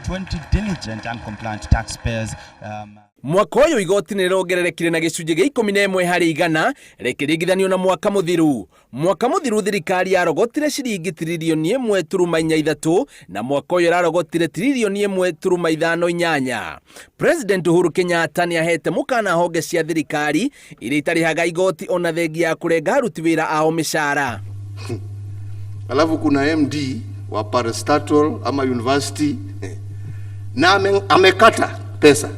20 diligent and compliant taxpayers. Mwaka ũyũ igoti nĩ rĩrongererekire na gĩcunjĩ gĩa 11 harĩ igana rĩkĩringithanio na mwaka mũthiru. Mwaka mũthiru thirikari yarogotire ciringi tiririoni 1.43 na mwaka ũyũ ĩrarogotire tiririoni 1.58. President Uhuru Kenyatta nĩ ahete mũkana honge cia thirikari iria itarĩhaga igoti ona thengia ya kũrenga aruti wĩra ao mĩcara. Alafu kuna MD wa parastatal ama university na amekata pesa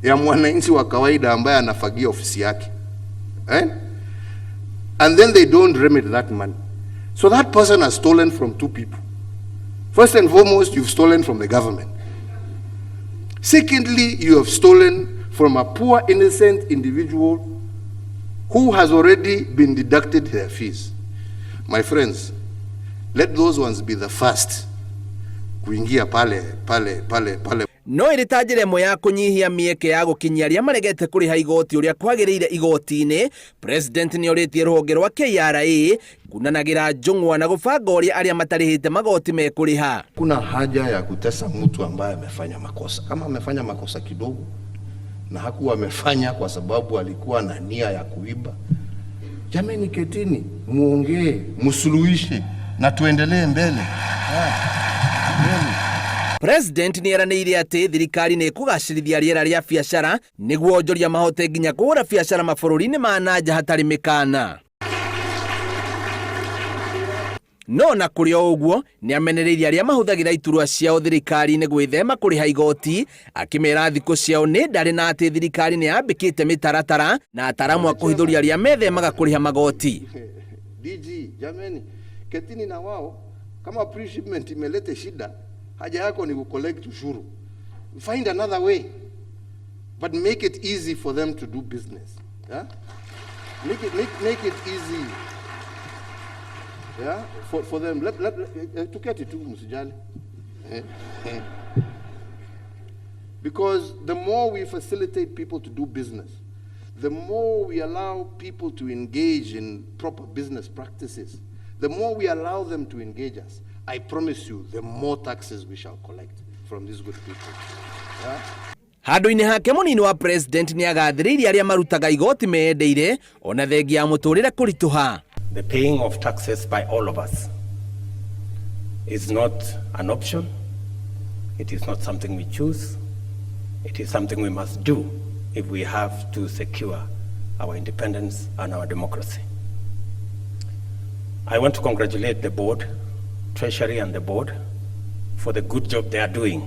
ya mwananchi wa kawaida ambaye anafagia ofisi yake, eh? And then they don't remit that money. So that person has stolen from two people. First and foremost, you've stolen from the government. Secondly, you have stolen from a poor innocent individual who has already been deducted their fees. My friends, let those ones be the first kuingia pale pale pale pale. No ĩrĩ ta njĩra ĩmwe ya kũnyihia mĩeke ya gũkinyia arĩa maregete kũrĩha igoti ũrĩa kwagĩrĩire igoti-inĩ. President nĩ orĩtie rũhonge rwa KRA kunanagĩra njũng'wa na gũbanga ũrĩa arĩa matarĩhĩte magoti mekũrĩha. Kuna haja ya kutesa mtu ambaye amefanya makosa. Kama amefanya makosa kidogo na hakuwa amefanya kwa sababu alikuwa na nia ya kuiba, jameni, ketini muongee, msuluhishe na tuendelee mbele. Mbele. President nĩ eranĩire atĩ thirikari nĩ ĩkũgacĩrithia rĩera rĩa biacara nĩguo onjoria mahote nginya kũhũra biacara mabũrũri-inĩ ma na nja hatarĩ mĩkana. No na kũrĩ o ũguo nĩ amenereirie arĩa mahũthagĩra iturwa ciao thirikari-inĩ gwĩthema kũrĩha igoti, akĩmera thikũ ciao nĩ ndarĩ na atĩ thirikari nĩ yambĩkĩte mĩtaratara na ataramu a kũhithũria arĩa methemaga kũrĩha magoti. DG, jameni, ketini na wao kama pre-shipment imelete shida, haja yako ni kucollect ushuru. Find another way, but make it easy for them to do business. Yeah? Make it easy. Yeah? For them. Tuketi tu msijali. Because the more we facilitate people to do business, the more we allow people to engage in proper business practices, the more we allow them to engage us, I promise you, the more taxes we shall collect from these good people. Yeah? Handũ-inĩ hake mũnini wa president nĩ agathĩrĩirie arĩa marutaga igoti meyendeire ona thengia ya mũtũrĩre kũritũha. The paying of taxes by all of us is not an option. It is not something we choose. It is something we must do if we have to secure our independence and our democracy. I want to congratulate the board, Treasury and the board, for the good job they are doing.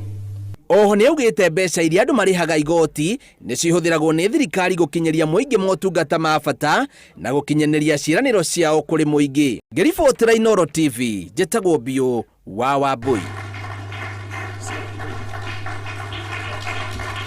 Oho nĩ augĩte mbeca iria andũ marĩhaga igoti nĩ cihũthĩragwo nĩ thirikari gũkinyĩria mũingĩ motungata ma bata na gũkinyanĩria ciĩranĩro ciao kũrĩ mũingĩ. Ngĩribotera Inooro TV, njĩtagwo Biũ wa Wambui.